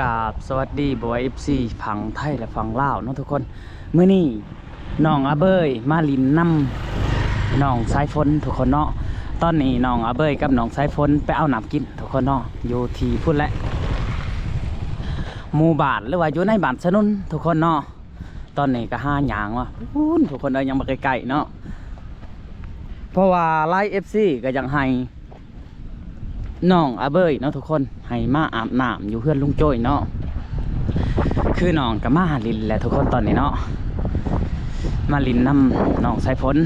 ກາບສະຫວັດດີ ບໍ່ວ່າ ເອັຟຊີ ຝັ່ງໄທ ແລະ ຝັ່ງລາວເນາະທຸກຄົນ. ມື້ນີ້ນ້ອງອາເບີຍມາຫຼິ້ນນຳນ້ອງສາຍຝົນທຸກຄົນເນາະ. ຕອນນີ້ນ້ອງອາເບີຍກັບນ້ອງສາຍຝົນໄປເອົານ້ຳກິນທຸກຄົນເນາະ ຢູ່ທີ່ພຸ້ນແຫຼະ ໝູ່ບ້ານ ຫຼືວ່າຢູ່ໃນບ້ານສະໜຸນທຸກຄົນເນາະ. ຕອນນີ້ກໍຫາຍ່າງວ່າພຸ້ນທຸກຄົນເອີຍ ຍັງບໍ່ໃກ້ໆເນາະ ເພາະວ່າຫຼາຍ ເອັຟຊີ ກໍຢາກໃຫ້ ນ້ອງອາເບີຍເນາະທຸກຄົນ ໃຫ້ມາອາບນ້ຳຢູ່ເຮືອນລຸງໂຈ້ຍເນາະ. ຄືນ້ອງກໍມາຫຼິ້ນແຫຼະທຸກຄົນຕອນນີ້ເນາະ ມາຫຼິ້ນນຳນ້ອງສາຍຝົນ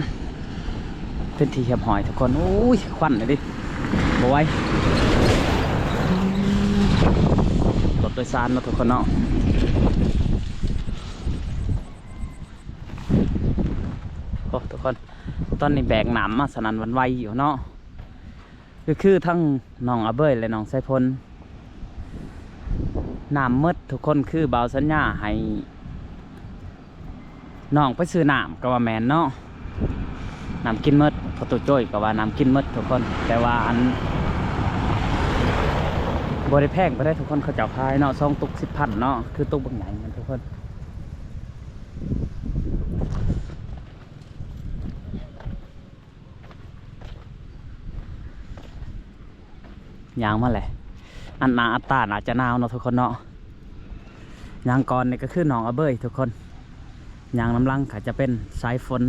ເປັນທີ່ຮຽບຮ້ອຍທຸກຄົນ. ໂອ້ຍ ຄວັນເລີຍເດ ບໍ່ໄຫວ ລົດໂດຍສານເນາະທຸກຄົນເນາະ. ໂອ້ ທຸກຄົນ ຕອນນີ້ແບກນ້ຳມາສະໜັ່ນຫວັ່ນໄຫວຢູ່ເນາະ. ກໍຄືທັງນ້ອງອາເບີຍ ແລະ ນ້ອງສາຍຝົນ ນ້ຳໝົດທຸກຄົນ. ຄືບ່າວສັນຍາໃຫ້ນ້ອງໄປຊື້ນ້ຳກໍວ່າແມ່ນເນາະ ນ້ຳກິນໝົດ. ພໍ່ຕູ້ໂຈ້ຍກໍວ່ານ້ຳກິນໝົດທຸກຄົນ ແຕ່ວ່າອັນ ບໍ່ໄດ້ແພງປານໃດທຸກຄົນ ເຂົາເຈົ້າຂາຍເນາະ ສອງຕຸກສິບພັນເນາະ ຄືຕຸກບັກໃຫຍ່ນັ້ນທຸກຄົນ. ຍ່າງມາແຫຼະ ອັນໜ້າອັດຕາໜ້າຈະໜາວເນາະທຸກຄົນເນາະ. ຍ່າງກ່ອນນີ້ກໍຄືນ້ອງອາເບີຍທຸກຄົນ ຍ່າງນຳຫຼັງກໍຈະເປັນສາຍຝົນ.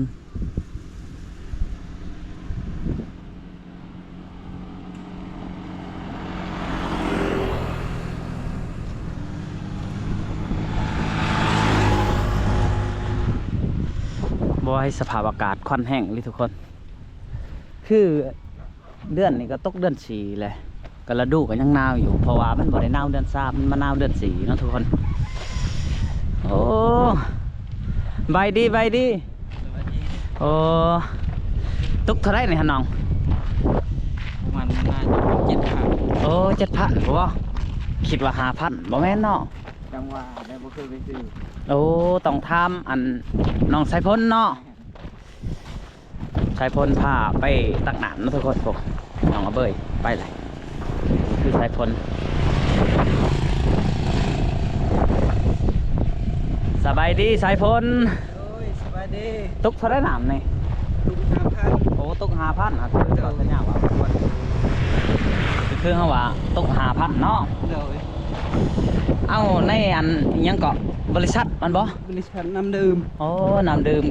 ບໍ່ໃຫ້ສະພາບອາກາດຄວັນແຫ້ງອີ່ຫຼີທຸກຄົນ ຄືເດືອນນີ້ກໍຕົກເດືອນສີ່ແຫຼະ ກໍລະດູກໍຍັງໜາວຢູ່ ເພາະວ່າມັນບໍ່ໄດ້ໜາວເດືອນສາມ ມັນມາໜາວເດືອນສີ່ເນາະທຸກຄົນ. ໂອ້ ບາຍດີ ບາຍດີ. ໂອ້ ຕຸກເທົ່າໃດນີ້ຫັ້ນນ້ອງ? ປະມານໜ້າຈະເຈັດພັນ. ໂອ້ ເຈັດພັນບໍ່? ຄິດວ່າຫ້າພັນ ບໍ່ແມ່ນເນາະ? ຈັ່ງວ່າແລ້ວ ບໍ່ເຄີຍໄປຊື້. ໂອ້ ຕ້ອງຖາມອັນນ້ອງສາຍຝົນເນາະ. ສາຍຝົນພາໄປຕັກນ້ຳເນາະທຸກຄົນ. ໂອ້ ນ້ອງອາເບີຍໄປແລ້ວ ຄືສາຍຝົນ. ສະບາຍດີສາຍຝົນ. ໂດຍ ສະບາຍດີ. ຕົກເທົ່າໃດນ້ຳນີ້? ຕົກຫ້າພັນ. ໂອ້ ຕົກຫ້າພັນ ຫາກເກີນ ໂດຍ ສັນຍາວ່າ ຄືເຮົາວ່າຕົກຫ້າພັນເນາະ. ໂດຍ. ເອົ້າ ໃນອັນຫຍັງເກາະ ບໍລິສັດມັນບໍ່? ບໍລິສັດນ້ຳດື່ມ. ໂອ້ ນ້ຳດື່ມ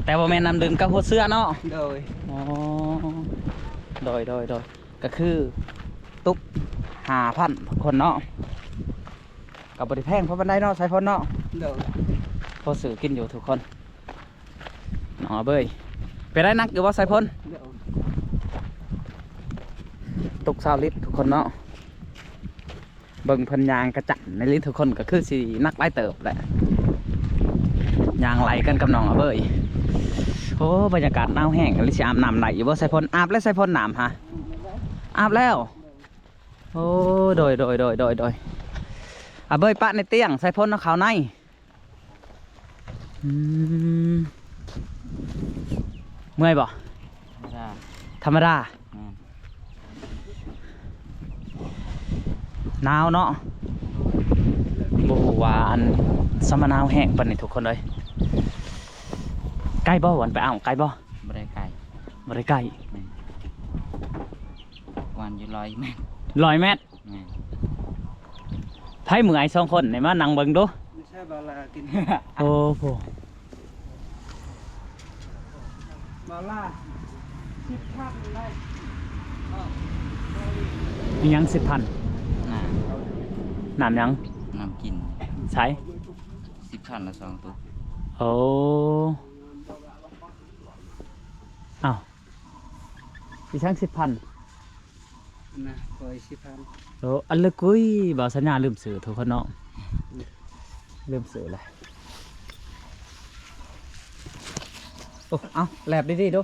ແຕ່ບໍ່ແມ່ນນ້ຳດື່ມກັບຫົວເສືອເນາະ. ໂດຍ. ອໍ ໂດຍ ໂດຍ ໂດຍ. ກໍຄືຕຸກຫ້າພັນຄົນເນາະ ກໍບໍ່ໄດ້ແພງພໍປານໃດເນາະ ສາຍຝົນເນາະ. ໂດຍ. ພໍຊື້ກິນຢູ່ທຸກຄົນ. ນ້ອງອາເບີຍ ເປັນໄດ້ ໜັກຢູ່ບໍ່ ສາຍຝົນ? ໂດຍ. ຕົກຊາວລິດທຸກຄົນເນາະ. ເບິ່ງເພິ່ນຍ່າງກະຈັນໃນລິດທຸກຄົນ ກໍຄືຊິໜັກຫຼາຍເຕີບແຫຼະ ຍ່າງໄລ່ກັນກັບນ້ອງອາເບີຍ. ໂອ້ ບັນຍາກາດໜາວແຮງ ຫຼືຊິອາບນ້ຳໄດ້ຢູ່ບໍ່ ສາຍຝົນ? ອາບແລ້ວ ສາຍຝົນ ນ້ຳຫາ ອາບແລ້ວ. ໂອ້ ໂດຍ ໂດຍ ໂດຍ ໂດຍ ໂດຍ. ອາເບີຍ ປະໃນຕຽງ ສາຍຝົນ ເອົາເຂົ້າໃນ. ອືມ ເມື່ອຍບໍ່? ທຳມະດາ. ທຳມະດາ. ແມ່ນ. ໜາວເນາະ. ບໍ່ຮູ້ວ່າອັນ ສະມາໜາວແຮງປານນີ້ທຸກຄົນເອີຍ. ໄກບໍ່ ວັນໄປເອົາ ໄກບໍ່? ບໍ່ໄດ້ໄກ. ບໍ່ໄດ້ໄກ. ແມ່ນ. ປະມານຢູ່ຮ້ອຍແມັດ. ຮ້ອຍແມັດ. ແມ່ນ. ໃຜເມື່ອຍສອງຄົນນີ້ ມານັ່ງເບິ່ງດູ. ໃຊ້ບາລາກິນ. ໂອ້ໂຫ ບາລາ ສິບພັນໄດ້. ອີຫຍັງ ສິບພັນ? ນ້ຳ. ນ້ຳຫຍັງ? ນ້ຳກິນ. ໃສ? ສິບພັນລະສອງຕຸກ. ໂອ້ ອ້າວ ອີຫຍັງ ສິບພັນ? ນະ ຂ້ອຍສິບພັນ. ໂອ້ ອັນລະກຸຍ ບ່າວສັນຍາລືມຊື້ທຸກຄົນເນາະ. ລືມຊື້ແຫຼະ. ໂອ້ ເອົາ ແລບດີໆດູ.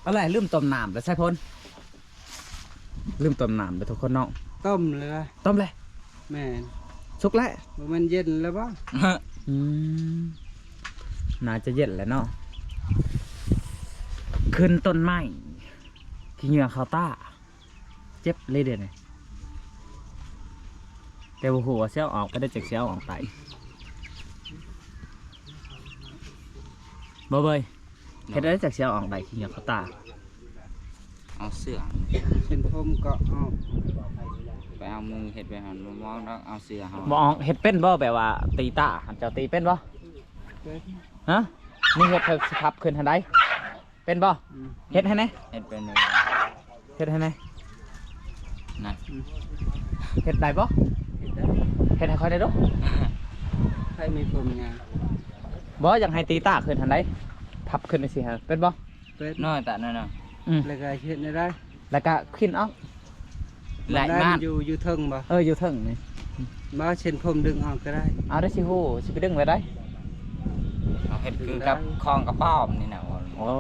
ເອົາແຫຼະ ລືມຕົ້ມນ້ຳແລ້ວ ສາຍຝົນ. ລືມຕົ້ມນ້ຳເດີທຸກຄົນເນາະ. ຕົ້ມແລ້ວ. ຕົ້ມແລ້ວ. ແມ່ນ. ສຸກແລ້ວ. ບໍ່ແມ່ນເຢັນແລ້ວບໍ່? ອືມ ໜ້າຈະເຢັນແຫຼະເນາະ. ຂຶ້ນຕົ້ນໄມ້ ຂີ້ເຫຍື້ອເຂົ້າຕາ. ຈັບເລີຍເດ້ນີ້ ແຕ່ບໍ່ຮູ້ວ່າຊິເອົາອອກໄປໄດ້ ຈັກຊິເອົາອອກໄປ. ບໍ່ເບີຍ ເຮັດໄດ້ຈັກຊິເອົາອອກໄດ້ ຂີ້ເຫຍື້ອເຂົ້າຕາ. ເອົາເສື້ອ ເສັ້ນຜົມກໍເອົາ ໄປເອົາມືເຮັດໄປຫັ້ນ ບໍ່ເອົາດອກ ເອົາເສື້ອເຮົາ ບໍ່ເອົາ. ເຮັດເປັນບໍ່ ແບບວ່າຕີຕາຫັ້ນ ເຈົ້າຕີເປັນບໍ່? ເປັນ. ຮະ? ນີ້ເຮັດເພິ່ນຊິພັບຂຶ້ນຫັ້ນໃດ ເປັນບໍ່? ອືມ ເຮັດໃຫ້ແດ່ ເຮັດເປັນເລີຍ ເຮັດໃຫ້ແດ່ ນັ້ນ ອືມ ເຮັດໄດ້ບໍ່? ເຮັດໄດ້ ເຮັດໃຫ້ຂ້ອຍໄດ້ດູ ໃຜມີຜົມຍາວ ບໍ່ ຢາກໃຫ້ຕີຕາຂຶ້ນຫັ້ນໃດ ພັບຂຶ້ນຈັ່ງຊີ້ຫັ້ນ ເປັນບໍ່? ເປັນ ນ້ອຍຕາໜ້ອຍໆ ອືມ ແລ້ວກໍເຮັດແນວໃດ? ແລ້ວກໍຂິ້ນອອກ ແລະ ມັນຢູ່ ຢູ່ເທິງບໍ່? ເອີ ຢູ່ເທິງນີ້ ບໍ່ ເສັ້ນຜົມດຶງອອກກໍໄດ້. ເອົາ ໄດ້ຊິຮູ້ ຊິໄປດຶງໄວ້ໃດ? ເຮົາເຮັດຄືກັບຂອງກະປອມນີ້ນະ. ໂອ້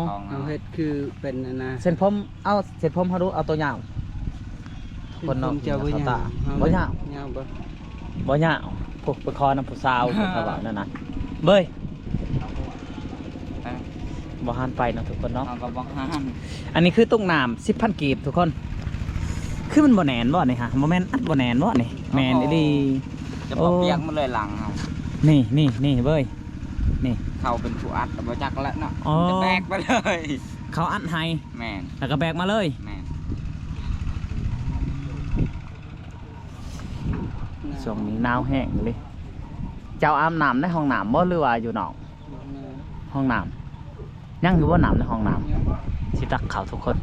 ຂອງເຮົາ ເຮົາເຮັດຄືເປັນອັນນະ ເສັ້ນຜົມ ເອົາເສັ້ນຜົມເຮົາດູ ເອົາຕົວຍາວ ຄົນເນາະ ເຈົ້າບໍ່ຍາວ ບໍ່ຍາວ ຍາວບໍ່? ບໍ່ຍາວ ພວກໄປຂໍນຳຜູ້ສາວ ເຂົາເວົ້ານັ້ນນະ ເບີຍ ບໍ່ຫັນໄປເນາະທຸກຄົນເນາະ ເຮົາກໍບໍ່ຫັນ. ອັນນີ້ຄືຕຸກນ້ຳສິບພັນກີບທຸກຄົນ ຄືມັນບໍ່ແໜ້ນບໍ່ນີ້ຮະ? ບໍ່ແມ່ນອັດບໍ່ແໜ້ນບໍ່ນີ້? ໂອ້ໂຫ ແມ່ນອີ່ຫຼີ ຈະບໍ່ປຽກໝົດເລີຍຫຼັງເຮົາ ນີ້ ນີ້ ນີ້ເວີຍ ນີ້ ເຂົາເປັນຜູ້ອັດ ບໍ່ຈັກແລ້ວເນາະ ອໍ ຈະແບກໄປເລີຍ ເຂົາອັດໃຫ້ ແມ່ນ ແລ້ວກໍແບກມາເລີຍ ແມ່ນ. ຊ່ວງນີ້ໜາວແຮງເລີຍ ເຈົ້າອາບນ້ຳໃນຫ້ອງນ້ຳບໍ່ ຫຼືວ່າຢູ່ນອກ? ຫ້ອງນ້ຳ ຍັງຢູ່ບໍ່ນ້ຳໃນຫ້ອງນ້ຳ? ຊິຕັກເຂົ້າທຸກຄົນ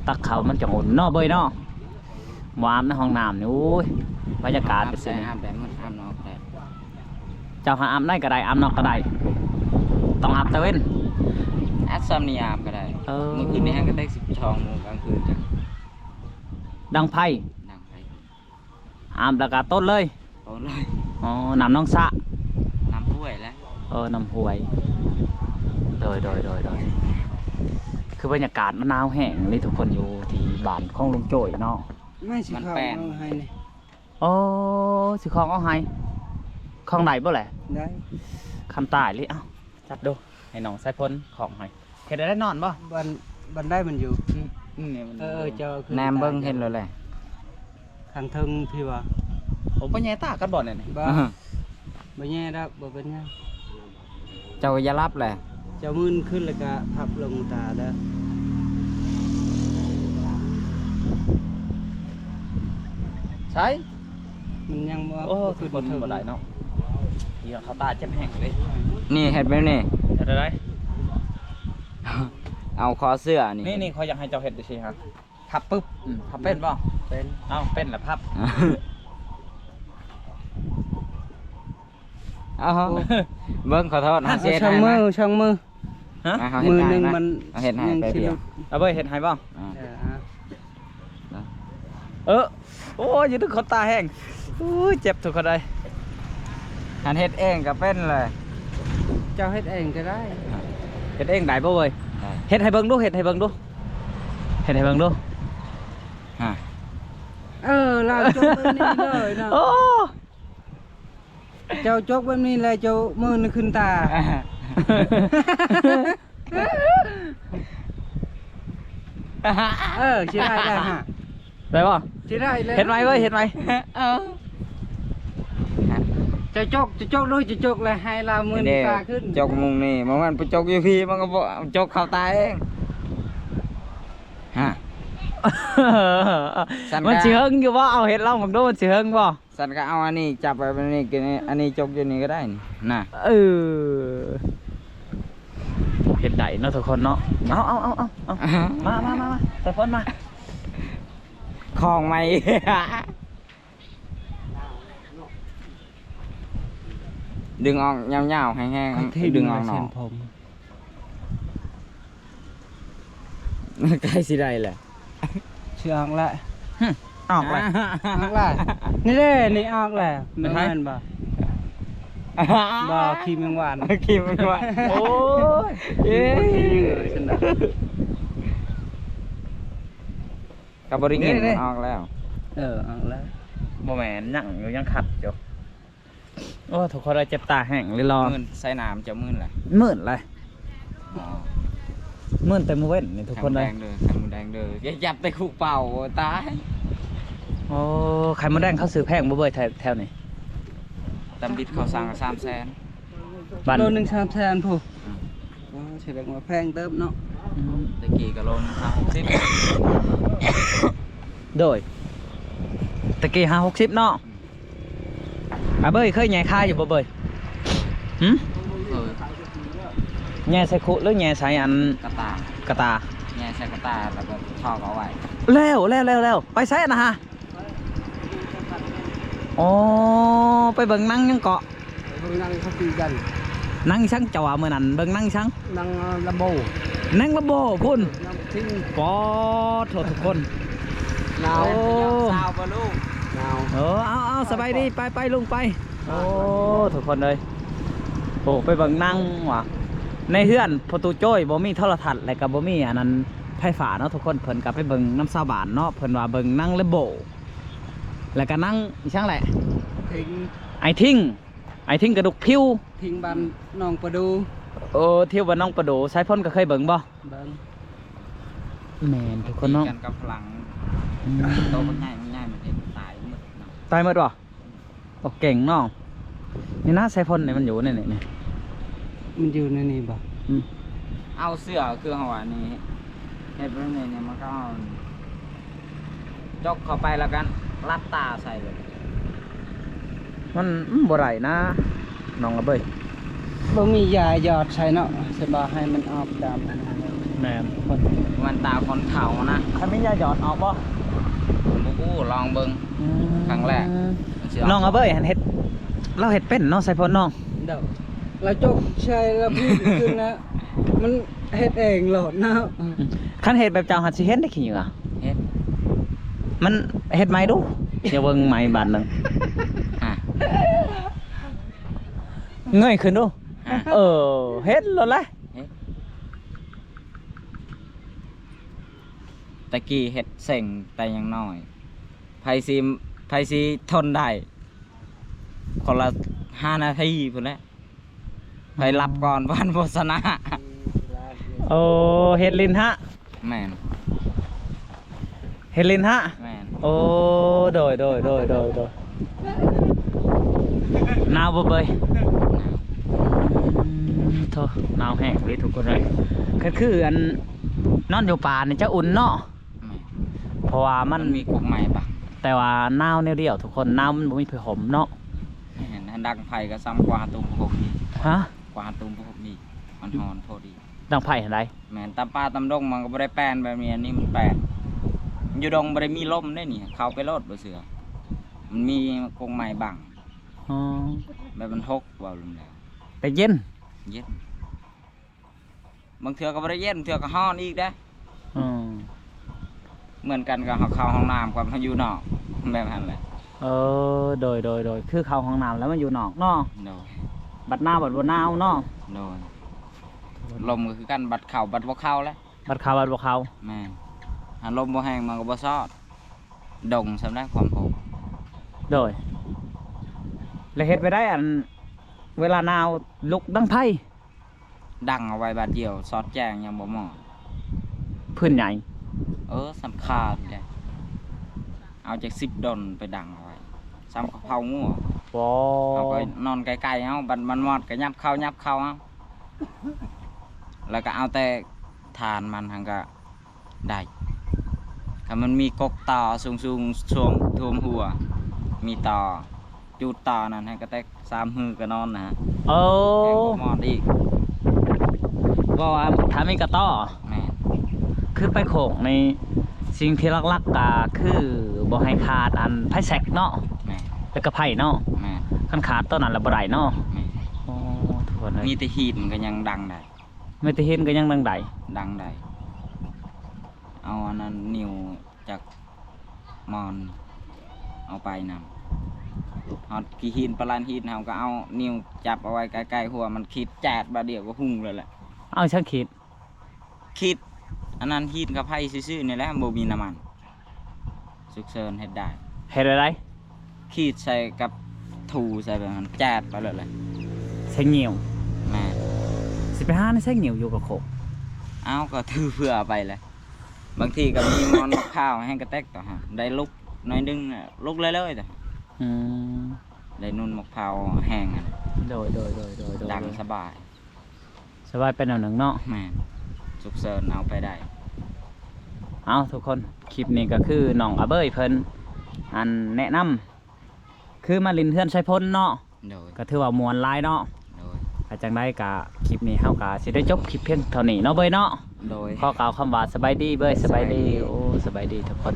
ຕັກເຂົ້າມັນຈັ່ງອຸ່ນເນາະເບີຍເນາະ ບໍ່ອາບໃນຫ້ອງນ້ຳນີ້ ໂອ້ຍ ບັນຍາກາດເປັນຊັ້ນນີ້ ອາບໄດ້ໝົດ ອາບນອກໄດ້ ເຈົ້າຫາອາບໃນກໍໄດ້ ອາບນອກກໍໄດ້ ຕ້ອງອາບຕາເວັນ ອາບຊ່ຳນີ້ອາບກໍໄດ້ ເອີ ມື້ຄືນນີ້ຫາກໍໄດ້ສິບສອງໂມງກາງຄືນ ດັງໄຟ ດັງໄຟ. ອາບແລ້ວກໍຕົ້ນເລີຍ ຕົ້ນເລີຍ ອໍ ນ້ຳໜອງສະ ນ້ຳຫ້ວຍແຫຼະ ເອີ ນ້ຳຫ້ວຍ ໂດຍ ໂດຍ ໂດຍ ໂດຍ ຄືບັນຍາກາດມັນໜາວແຮງນີ້ທຸກຄົນ ຢູ່ທີ່ບ້ານຂອງລຸງໂຈ້ຍເນາະ ມັນຊິເຂົ້າເອົາໃຫ້ນີ້ ອໍ ຊິຄອງເອົາໃຫ້ ຄອງໄດ້ບໍ່ແຫຼະ? ໄດ້ ຄັນຕາຍເລີຍ ເອົ້າ ຈັບດູ ໃຫ້ນ້ອງສາຍຝົນຄອງໃຫ້ ເຮັດໄດ້ນອນບໍ່? ບັນ ບັນໄດມັນຢູ່ ອືມ ອືມ ນີ້ມັນ ເອີ ເອີ ເຈົ້າຄື ແນມເບິ່ງເຫັນແລ້ວແຫຼະ ຂ້າງເທິງພີ້ວ່າ ໂອ້ ບໍ່ແຍງຕາກັນບໍ່ແນວນີ້? ບໍ່ ອ່າຮະ ບໍ່ແຍງດອກ ບໍ່ເປັນຫຍັງ ເຈົ້າຢ່າຫຼັບແຫຼະ ເຈົ້າມືນຂຶ້ນແລ້ວກະພັບລົງຕາເດີ ໃສ ມັນຍັງບໍ່ ໂອ້ ຄືຄົນບໍ່ໄດ້ເນາະ ເຫື່ອເຂົ້າຕາເຈັບແຮງເລີຍ ນີ້ເຮັດແບບນີ້ ເຮັດໄດ້ ເອົາຄໍເສື້ອນີ້ ນີ້ ນີ້ ຂ້ອຍຢາກໃຫ້ເຈົ້າເຮັດຈັ່ງຊີ້ຮະ ພັບປຶບ ອືມ ພັບເປັນບໍ່? ເປັນ ເອົ້າ ເປັນລະພັບ ເອົາ ເບິ່ງ ຂໍໂທດ ເຮົາຊິເຮັດໃຫ້ ຊ່ອງມື ຊ່ອງມື ຮະ ມື້ໜຶ່ງມັນເຮົາເຮັດໃຫ້ ຍັງ ໄປ ຊິ ເພື່ອ ເອົາເບິ່ງ ເຮັດໃຫ້ບໍ່? ອ່າ ເອີ ເອີ ໂອ້ຍ ຢ່າດຶງເຂົ້າຕາແຮງ ໂອ້ຍ ເຈັບທຸກຄົນເອີຍ ຄັນເຮັດເອງກໍເປັນເລີຍ ເຈົ້າເຮັດເອງກໍໄດ້ ເຮັດເອງໄດ້ບໍ່ເວີຍ? ໄດ້ ເຮັດໃຫ້ເບິ່ງດູ ເຮັດໃຫ້ເບິ່ງດູ ເຮັດໃຫ້ເບິ່ງດູ ຮະ ເອີ ລາວຈົກແບບນີ້ເລີຍເນາະ ໂອ້ ເຈົ້າຈົກແບບນີ້ແຫຼະ ເຈົ້າມືນຂຶ້ນຕາ ເອີ ຊິໄດ້ແລ້ວຮະ ໄດ້ບໍ່? ຊິໄດ້ແລ້ວ ເຮັດໃໝ່ເວີຍ ເຮັດໃໝ່ ເອີ ເຈົ້າຈົກ ເຈົ້າຈົກໂດຍ ເຈົ້າຈົກແລ້ວໃຫ້ລາວມືນຕາຂຶ້ນ ຈົກມຸມນີ້ ບໍ່ແມ່ນໄປຈົກຢູ່ພີ້ ມັນກໍບໍ່ ຈົກເຂົ້າຕາເອງ ຮະ ມັນຊິເຫິງຢູ່ບໍ່? ເອົາເຮັດລອງເບິ່ງດູ ມັນຊິເຫິງບໍ່? ສັນກໍເອົາອັນນີ້ຈັບໄວ້ແບບນີ້ ອັນນີ້ຈົກຢູ່ນີ້ກໍໄດ້ນີ້ນະ ເອີ ເຮັດໄດ້ເນາະທຸກຄົນເນາະ ເອົາ ເອົາ ເອົາ ເອົາ ມາ ມາ ມາ ມາ ສາຍຝົນມາ ຂອງໃໝ່ ດຶງອອກຍາວໆ ແຮງໆ ດຶງອອກນອກ ໃກ້ຊິໄດ້ແລ້ວ ຊິອອກແລ້ວ ຫຶ ອອກແລ້ວ ອອກແລ້ວ ນີ້ເດ້ ນີ້ອອກແລ້ວ ແມ່ນບໍ່? ບໍ່ ຂີ້ແມງວັນ ຂີ້ແມງວັນ ໂອ້ຍ ເອີ ກໍບໍ່ໄດ້ຍິນ ມັນອອກແລ້ວ ເອີ ອອກແລ້ວ ບໍ່ແມ່ນ ຍັງຢູ່ ຍັງຂັດຢູ່. ໂອ້ ທຸກຄົນເອີຍ ເຈັບຕາແຮງເລີຍ ລໍ ມື່ນໃສ່ນ້ຳ ເຈົ້າມື່ນແຫຼະ ມື່ນເລີຍ ອໍ ເ ມື້ແຕ່ມື້ເວັນນີ້ທຸກຄົນເອີຍ. ໄຂ່ມົດແດງເດີ ໄຂ່ມົດແດງເດີ ຢ່າຈັບແຕ່ຄຸກເປົ່າ ໂອ້ຍ ຕາຍ. ໂອ້ ໄຂ່ມົດແດງເຂົາຊື້ແພງບໍ່ເບີຍ ແຖວ ແຖວນີ້? ຕຳບິດເຂົາສັ່ງສາມແສນ ບາດ ໂລໜຶ່ງສາມແສນພຸ້ນ. ອືມ ໂອ້ ສະແດງວ່າແພງເຕີບເນາະ. ອືມ ແຕ່ກີ້ກໍໂລໜຶ່ງຫ້າຫົກສິບ. ໂດຍ ແຕ່ກີ້ຫ້າຫົກສິບເນາະ. ອືມ ອາເບີຍ ເຄີຍແຍ່ຄາຢູ່ບໍ່ເບີຍ? ຫື? ເຄີຍ. ແຍ່ໃສ່ຄຸ ຫຼືແຍ່ໃສ່ອັນ ກະຕ່າ ກະຕ່າ? ແຍ່ໃສ່ກະຕ່າ ແລ້ວກໍຖອກເອົາໄວ້. ແລ້ວ ແລ້ວ ແລ້ວ ແລ້ວ ໄປໃສນະຮະ? ອໍ ໄປເບິ່ງໜັງຫຍັງເກາະ? ໄປເບິ່ງໜັງເຂົາຕີກັນ. ໜັງຫຍັງ ເຈົ້າວ່າມື້ນັ້ນເບິ່ງໜັງຫຍັງ? ໜັງລຳໂບ. ໜັງລຳໂບພຸ້ນ. ໜັງທິງ. ປາດໂທ ທຸກຄົນ. ໜາວ. ໂອ້ ສາວບໍ່ລູກ? ໜາວ. ເອີ ເອົາ ເອົາ ສະບາຍດີ ໄປ ໄປ ໄປ ລຸງໄປ. ໂອ້ ທຸກຄົນເອີຍ ໂອ້ ໄປເບິ່ງໜັງວ່າ ໃນເຮືອນພໍ່ຕູ້ໂຈ້ຍບໍ່ມີໂທລະທັດ ແລະກໍບໍ່ມີອັນນັ້ນ ໄຟຟ້າເນາະທຸກຄົນ. ເພິ່ນກໍໄປເບິ່ງນຳຊາວບ້ານເນາະ ເພິ່ນວ່າເບິ່ງໜັງແລມໂບ ແລ້ວກໍໜັງອີຫຍັງແຫຼະ ທິງ ອ້າຍທິງ ອ້າຍທິງກະດູກຜິວ ທິງບ້ານໜອງປະດູ. ເອີ ທິງບ້ານໜອງປະດູ ສາຍຝົນກໍເຄີຍເບິ່ງບໍ່? ເບິ່ງ. ແມ່ນທຸກຄົນເນາະ ຕີກັນກັບຝຣັ່ງ. ອືມ ໂຕບັກໃຫຍ່ ບັກໃຫຍ່ ມັນເຮັດຕາຍໝົດເນາະ ຕາຍໝົດບໍ່? ອອກເກັ່ງເນາະ. ນີ້ນະ ສາຍຝົນນີ້ມັນຢູ່ໃນນີ້ ນີ້ ມັນຢູ່ໃນນີ້ບໍ່? ອືມ ເອົາເສື້ອຄືເຮົາວ່ານີ້ ເຮັດແບບນີ້ນີ້ ມັນກໍເອົາຈົກເຂົ້າໄປ ແລ້ວກໍຫຼັບຕາໃສ່ເລີຍ. ມັນ ມັນບໍ່ໄດ້ນະ ນ້ອງລະເບີຍ. ບໍ່ມີຢາຢອດໃສ່ເນາະ ສະບາຍໃຫ້ມັນອອກຕາມອັນນັ້ນ. ແມ່ນ ມັນຕາຄົນເຖົ້ານະ. ຄັນມີຢາຢອດອອກບໍ່? ບໍ່ຮູ້ ລອງເບິ່ງ. ອືມ ຄັ້ງແລກ. ນ້ອງລະເບີຍຫັ້ນເຮັດ ລາວເຮັດເປັນເນາະ ສາຍຝົນເນາະ. ໂດຍ ລາວຈົກໃສ່ລະພີ້ຂຶ້ນນະ ມັນເຮັດເອງໂລດເນາະ. ອືມ ຄັນເຮັດແບບເຈົ້າຫັ້ນຊິເຫັນໄດ້ຂີ້ເຫຍື້ອ. ເຮັດ ມັນເຮັດໃໝ່ດູ ຢາກເບິ່ງໃໝ່ບາດໜຶ່ງ. ອ່ະ ເງີຍຂຶ້ນດູ. ຮະ ເອີ ເຫັນໂລດແຫຼະ. ເຮັດ ແຕ່ກີ້ເຮັດເສັງແຕ່ຍັງນ້ອຍ ໃຜຊິ ໃຜຊິທົນໄດ້ ຄົນລະຫ້ານາທີພຸ້ນແຫຼະ. ໃຜຫຼັບກ່ອນ ບ້ານໂພຊະນາ. ໂອ້ ເຮັດຫຼິ້ນຫະ. ແມ່ນ ເຮັດຫຼິ້ນຫະ. ແມ່ນ ໂອ້ ໂດຍ ໂດຍ ໂດຍ ໂດຍ ໂດຍ. ໜາວບໍ່ເບີຍ? ອືມ ໂທ້ ໜາວແຮງເດ້ທຸກຄົນເອີຍ. ກໍຄືອັນ ນອນຢູ່ປ່ານີ້ຈະອຸ່ນເນາະ. ແມ່ນ ເພາະວ່າມັນ ມັນມີກົກໄມ້ບັງ. ແຕ່ວ່າໜາວແນວດຽວທຸກຄົນ ໜາວມັນບໍ່ມີຜ້າຫົ່ມເນາະ. ແມ່ນ ອັນດັງໄຟກໍສ່ຳກວ່າຕຸ່ມຜ້າຫົ່ມອີກ. ຮະ? ກວ່າຕຸ່ມຜ້າຫົ່ມອີກ ມັນຮ້ອນພໍດີ. ດັງໄຟຫັ້ນໃດ? ແມ່ນ ຕາມປ່າຕາມດົງມັນກໍບໍ່ໄດ້ແປນແບບນີ້ ອັນນີ້ມັນແປນ. ຢູ່ດົງບໍ່ໄດ້ມີລົມເດ້ນີ້ ເຂົ້າໄປໂລດບໍ່ເຊື່ອ. ມັນມີກົກໄມ້ບັງ. ອໍ ແບບມັນຫົກ ເວົ້າລວມແລ້ວ ແຕ່ເຢັນ ເຢັນ. ບາງເທື່ອກໍບໍ່ໄດ້ເຢັນ ເທື່ອກໍຮ້ອນອີກເດ້. ອືມ ເໝືອນກັນກັບເຮົາເຂົ້າຫ້ອງນ້ຳກັບເຮົາຢູ່ນອກ ແບບນັ້ນແຫຼະ. ເອີ ໂດຍ ໂດຍ ໂດຍ ຄືເຂົ້າຫ້ອງນ້ຳແລ້ວມາຢູ່ນອກເນາະ. ໂດຍ ບັດໜາວບັດບໍ່ໜາວເນາະ. ໂດຍ ລົມກໍຄືກັນ ບັດເຂົ້າບັດບໍ່ເຂົ້າແຫຼະ. ບັດເຂົ້າບັດບໍ່ເຂົ້າ. ແມ່ນ ຫາລົມບໍ່ແຮງມັນກໍບໍ່ຊອດ ດົງສ່ຳໃດຄວາມໂພ. ໂດຍ ແລ້ວເຮັດໄປໄດ້ ອັນ ເວລາໜາວລຸກດັງໄຟ. ດັງເອົາໄວ້ບາດດຽວ ຊອດແຈ້ງຍັງບໍ່ໝອດ. ພື້ນໃຫຍ່. ເອີ ສ່ຳຄານີ້ແຫຼະ ເອົາຈັກສິບດອນໄປດັງເອົາໄວ້ ສ່ຳເຜົາງົວ. ໂອ້ ເຮົາກໍນອນໃກ້ໆເຮົາ ບັດມັນມອດກໍຫຍັບເຂົ້າຫຍັບເຂົ້າເຮົາ ແລ້ວກໍເອົາແຕ່ຖ່ານມັນຫັ້ນກໍ ໄດ້. ຄັນມັນມີກົກຕໍສູງໆ ຊ່ວງຖ້ວມຫົວ ມີຕໍ ຈູດຕໍນັ້ນໃຫ້ກະແຕກສາມມື້ກໍນອນນະ. ໂອ້ ແຮງບໍ່ມອດອີກ. ເວົ້າວ່າຖ້າມີກະຕໍ. ແມ່ນ ຄືໄປໂຂງນີ້ ສິ່ງທີ່ຫຼັກໆກໍຄືບໍ່ໃຫ້ຂາດອັນໄຟແຊັກເນາະ. ແມ່ນ ແລ້ວກໍໄຟເນາະ. ແມ່ນ ຄັນຂາດໂຕນັ້ນລະບໍ່ໄດ້ເນາະ. ແມ່ນ ໂອ້ ທຸກຄົນເອີຍ ມີແຕ່ຫີນມັນກໍຍັງດັງໄດ້. ແມ່ນແຕ່ເຫັນກໍຍັງດັງໄດ້. ດັງໄດ້. ເອົາອັນນັ້ນ ນິ້ວຈັກໝອນ ເອົາໄປນຳ ຮອດຂີ້ຫີນປະລານຫີນ ເຮົາກໍເອົານິ້ວຈັບເອົາໄວ້ໃກ້ໆຫົວມັນ ຂີດແຈດບາດດຽວກໍຮຸ່ງເລີຍແຫຼະ. ເອົາຫຍັງຂີດ? ຂີດອັນນັ້ນ ຫີນກັບໄຟຊື່ໆນີ້ແຫຼະ ບໍ່ມີນ້ຳມັນ. ສຸກເສີນເຮັດໄດ້. ເຮັດແບບໃດ? ຂີດໃສ່ກັບຖູໃສ່ແບບນັ້ນ ແຈດໄປເລີຍແຫຼະ. ໃສ່ງິ້ວ. ແມ່ນ. ຊິໄປຫາໃນໃສ່ງິ້ວຢູ່ກະໂຄກ. ເອົາ ກໍຖືເພື່ອໄປແຫຼະ. ບາງທີກໍມີມອນໝາກພ້າວແຫ້ງກະແຕັກຕໍ່ຫັ້ນ ໄດ້ລຸກໜ້ອຍໜຶ່ງ ລຸກເລີຍໆຕໍ່. ອືມ ໄດ້ນຸ່ນໝາກພ້າວແຫ້ງຫັ້ນ ໂດຍໆໆໆໆ ດັງສະບາຍ ສະບາຍໄປແນວໜຶ່ງເນາະ. ແມ່ນ ສຸກເສີນເອົາໄປໄດ້. ເອົາ ທຸກຄົນ ຄລິບນີ້ກໍຄືນ້ອງອາເບີຍເພິ່ນ ອັນ ແນະນຳ ຄືມາຫຼິ້ນເຮືອນໄຊພົນເນາະ. ໂດຍ ກໍຖືວ່າມ່ວນຫຼາຍເນາະ. ໂດຍ ຖ້າຈັ່ງໃດກໍຄລິບນີ້ເຮົາກໍຊິໄດ້ຈົບຄລິບພຽງເທົ່ານີ້ເນາະເບີຍເນາະ. ໂດຍ ຂໍກ່າວຄຳວ່າສະບາຍດີເບີຍ. ສະບາຍດີ ສະບາຍດີ ໂອ້ ສະບາຍດີທຸກຄົນ.